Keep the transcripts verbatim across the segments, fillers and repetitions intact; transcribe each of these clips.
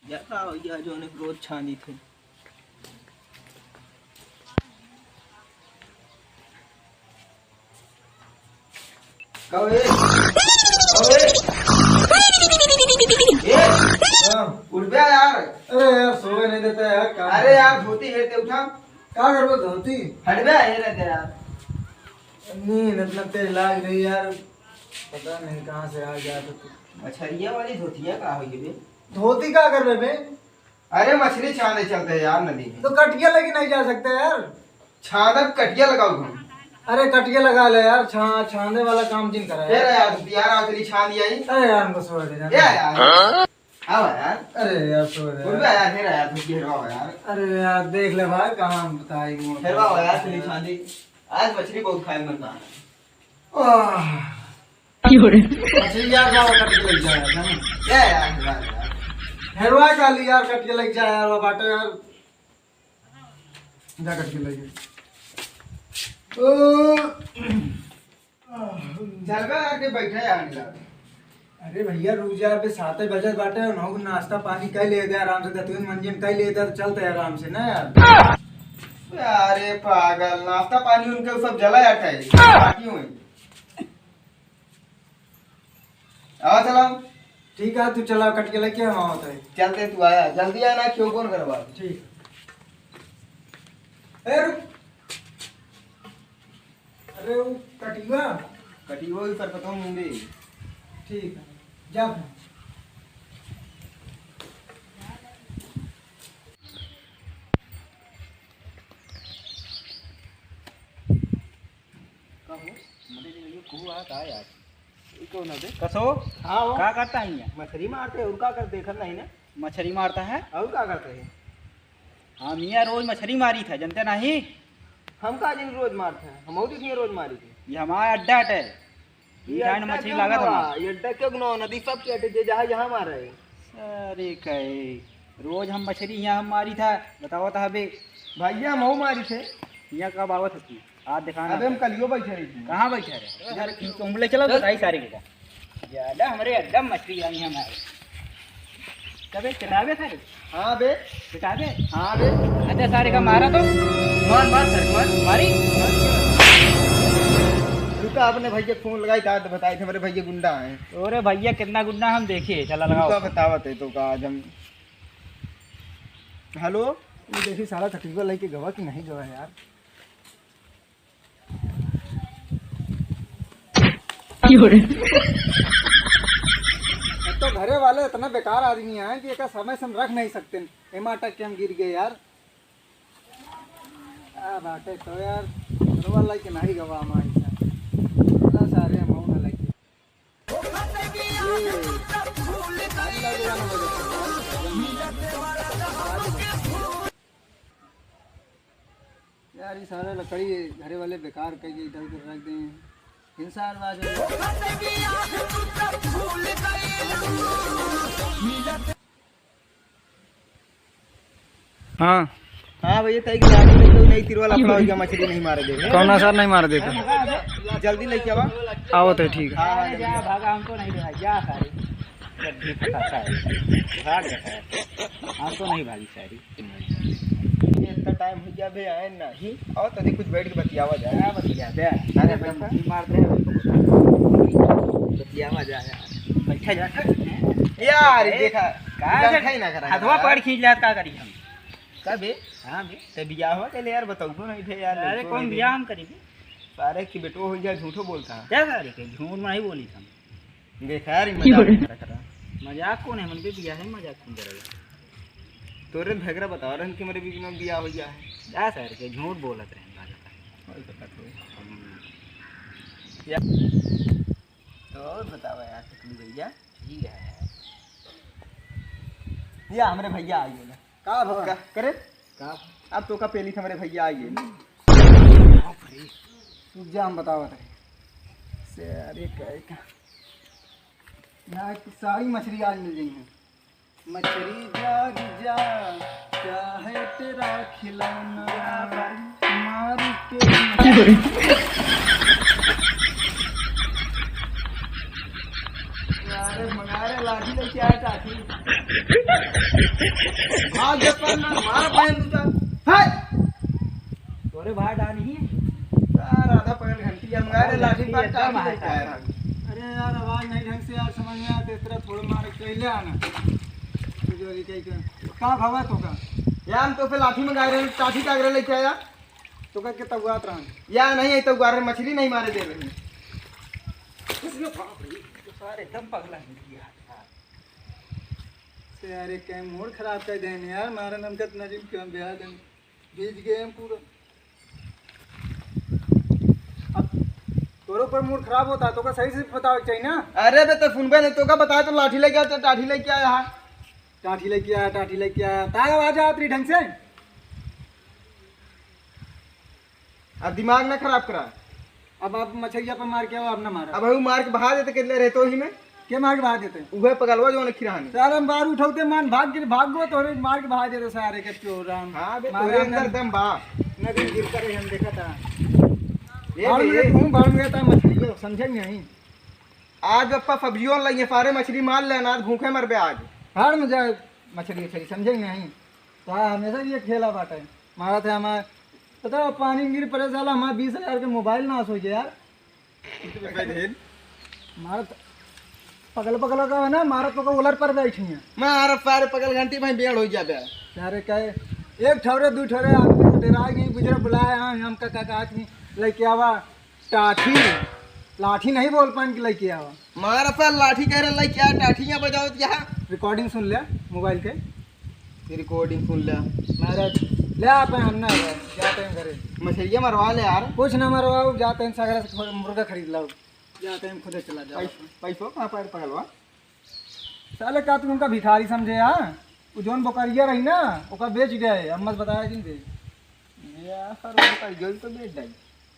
यार, का हो गया, जो उन्हें रोज छानी थे। कहो ए, कहो ए। ए, हाँ। उठ बे यार। अरे यार, सोवे नहीं देता यार, काम। अरे यार, धोती हेर ते उठा। का करबो धोती? हट बे, ये रहते यार। नींद इतना तेज लाग रही यार, पता नहीं कहाँ से आ गया तो तू। मछरिया वाली धोतिया का हो ये बे? धोती का कर रहे बे? अरे मछली छाने चलते हैं यार नदी में। तो कटिया लेके नहीं जा सकते यार? छानब कटिया लगाओ तुम। अरे कटिया लगा ले यार, छा-, छाने वाला काम जिन करा ए यार। यार, यार, मछली छान दिया ही। अरे यार, हमको छोड़ दे यार। ए यार। हाँ यार। अरे यार, छोड़ दे बोल यार। बे यार, हेरा यार, तू घेरवा हो यार। अरे यार, देख ले भाई, कहाँ हम बताई मोर। हेरवा हो यार, मछली छान दी। आज मछली बहुत खाए मन बा। आह। क्यों रे? मछली यार, जाओ कट के लग जाए यार, है ना? ए यार, हेरवा यार। हेरवा का ली यार, कट के लग जाए यार, वो बाटे यार। जा कट के लग जाए। ओ। चल बे यार, के बैठे यार, निकाल। अरे भैया, रुक जा, अबे साते बजत बाटे, उन्हों को नाश्ता पानी कर ले दे आराम से, दतुइन मंजन कर ले दे, तो चलते हैं आराम से ना यार। अरे पागल, नाश्ता पानी उनके सब जला जाता है, बाकी हुई। आवा चलाओ। ठीक है, तू चला, कट के लेके हम आवत है। चलते तू आया, जल्दी आना, क्यों कौन करवा। ठीक। ए, रुक। अरे, वो कटिया। कटिया ही कर पता हूँ मुंडी। ठीक है, जा फिर। कहो, मरे जी, ये कुआ का यार? ये कौन है बे? कसो? हाँ, हो। का करता है यहाँ? मछली मारते हैं, और का कर, देखत नहीं ना? मछली मारता है? और का करते हैं? हम यहाँ रोज मछली मारी था, जनते नहीं? हम का दिन रोज मारते हैं, हम और दिन रोज मारी थे। ये हमारा अड्डा अटे। ये ये अड्डा मछली क्यों लागत ना? हमारा। ये अड्डा क्यों ना? नदी सब के अटे, जे जहाँ, जहाँ मारा है। अरे कहे, रोज हम मछली यहाँ हम मारी था, बताओ तो हबे। भैया, हम मारी थे। यहाँ कब आवत है तू? आज दिखाना अबे, हम पड़ेगा। कलियो बैठे रही थी। कहाँ बैठे रहे? अरे, ठीक है, हम ले चलो, बताई सारे के का। ज्यादा हमरे एकदम मछली आई है हमारे। कबे पिटाबे सारे? हाँ बे। पिटाबे? हाँ बे। अच्छा, सारे का मारा तो? मार, मार सर, मार। मारी? रुका, अपने भैया फोन लगाई था, तो बताए थे, मेरे भैया गुंडा हैं। अरे भैया, कितना गुंडा हम देखे, चला लगाओ। रुका, बतावत है तो का, आज हम हेलो। ये देखी, साला कटिया लेके गवा कि नहीं गवा यार? अब तो घरे वाले इतना बेकार आदमी हैं कि एका समय से हम रख नहीं सकते। एमा अटक के हम गिर गए यार। आ बाटे तो यार, घरे वाला के नहीं गवा हमारे साथ। सारे हम ना लेके। यार, ये सारा लकड़ी घरे वाले बेकार कइके इधर उधर रख दें। इंसान बाज। हाँ। हाँ भैया, तई की गाड़ी में कोई नहीं, तिरवा लफड़ा हो गया, मछली नहीं मारे दे। कौन सा नहीं मारे देते? जल्दी लेके आवा। आवत है, ठीक है। हाँ, हाँ, अरे जल्दी जा, आवा। भागा, हमको नहीं दिखाई, जा सारे। गड्ढे फंसा है। भाग जा सारे। हमको नहीं भागी सारी। ये इतना टाइम हो गया बे, आए नहीं। और तो कुछ बैठ के बतियावा जाए। क्या बतिया बे? अरे अरे बैठा। बंसी मार दे। बतियावा जाए यार। बैठा जा। यार, ए, देखा, का इधर है? खाई ना करा हथवा यार। पकड़ खींच ले, का करी हम? का बे? हाँ बे। ते बियाह हुआ के ले यार, बताऊ तो नहीं थे यार, अरे लड़को कौन नहीं बियाह दे। हम करी बे? सारे की बेटो हो गया, झूठो बोलता है। क्या सारे के? झूठ नहीं बोली हम। बेकार ही मजाक करा करा। मजाक कौन है? मन पे बियाह है, मजाक कौन करेगा? तोरे झगड़ा बताओ रहन कि मेरे बीच में बियाह हो गया है। जा सारे के, झूठ बोलत रहन, भागत है। वही तो बात है। हम्म। या-, तो और बताओ यार, टकलू भैया। ठीक है। या हमरे भैया आ गए ना। का भवा? का, करे? का? अब तो का पेली हमरे भैया आ गए। बाप रे। रुक जा, हम बतावत है। से अरे कहे का? यहाँ एक सारी मछली आज मिल गई है। मछली जाग जा, क्या है तेरा खिलौना? मार के अरे मंगा रे, लाठी लेके आया काकी। आज जब पर ना मार बहन दूजा। है। तोरे भाई डाल नहीं है। यार, आधा पगल घंटी हम गाय रे, लाठी पाक एकदम टाकी है। लेके आए हम। अरे यार, आवाज नहीं ढंग से यार समझ में आते, इस तरह थोड़ा मार के ले आना। तो जो ये कही के, का भवा तो का? यार, हम तो फिर लाठी मंगाए रहे, टाठी का अगर लेके आया। तो का के तगुआत रहन? या नहीं है, तगुआ रहे, मछली नहीं मारे दे रहे। अरे बाप रे, तो सारे एकदम पगला हो गया। से यार, एक कहीं मूड खराब कर देने यार, मारन हमका इतना दिन क्यों ब्याह दिन। भीज गए हम पूरा। अब तोरो पर मूड खराब होता तो का सही से बतावे के चाहिए ना। अरे बे, तो सुनबे नहीं, तो का बताए, तो लाठी लेके आया, तो टाठी लेके आया है। टाठी लेके आया, टाठी लेके आया, ताय आवाज आत रही ढंग से। अब दिमाग ना खराब करा। अब आप मछरिया पर मार के आओ, आप ना मारा। अब वो मार के बहा देते कितने रहते ही में। के मार के बहा देते? उहे पगलवा जो नखी रहन। साला हम बार उठाते मान भाग के, भाग गो तोरे मार के बहा देते सारे के चोर राम। हाँ बे, मारा तोरे अंदर अंदर दम बा। नदी गिर कर हम देखा था। ये बाढ़ बे, में ये घूम, बाढ़ में था मछली, समझे नहीं? आज अप्पा सब्जियों लगे, सारे मछली मार लेना, आज भूखे मरबे आज। हार में जाए मछली, मछली, समझे नहीं? तो हमेशा ये खेला बाटे। मारा था हमारे, पता है, पानी गिर पड़े साला, हमारे बीस हजार के मोबाइल नाश हो गया यार। मारा तो पगल पगल का है ना, मारा तो का ओलर पर बैठी है। मारा सारे पगल घंटी भाई बेड़ हो जाबे। सारे कहे, एक ठौरे, दू ठौरे आदमी को डरा गई, गुजरा बुलाए, हाँ, हम का, का, का आदमी लेके आवा, टाठी, लाठी नहीं बोल पान के लेके आवा। मारा सारे लाठी कह रहे लेके आ, टाठियाँ बजाओ यहाँ। रिकॉर्डिंग सुन ले मोबाइल के। रिकॉर्डिंग सुन ले। मारा ले आप, हम ना जाते हैं घरे। मछलियाँ मरवा ले यार। कुछ ना मरवाओ, जाते हैं सगरा से मुर्गा खरीद लाओ। जाते हैं, खुदे चला जाओ। पैस-, पैसो कहाँ पर पकड़वा? साले का तू उनका भिखारी समझे, हाँ? वो जौन बोकरिया रही ना, ओका बेच गए, हम मत बताया जिन दे। यार, वो का जल तो बेच डाई।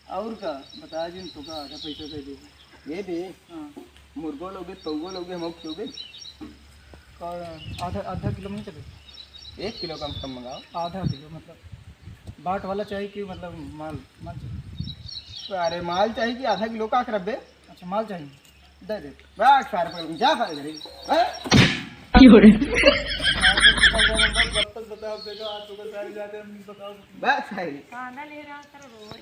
और का? बताया जिन तो का, आधा पैसा दे दे। ये दे। हाँ। मुर्गो लोगे, पौगो लोगे, हम क्यों बे? और आधा, आधा किलो में नहीं चले? एक किलो कम से कम मंगाओ। आधा किलो मतलब बाट वाला चाहिए कि मतलब माल, माल चाहिए? अरे माल चाहिए कि आधा किलो का करबे? अच्छा, माल चाहिए, दे दे। बस सारे पकड़, जा सारे घरे। हैं? की हो रे? बस सारे। खाना ले रहा था रोज।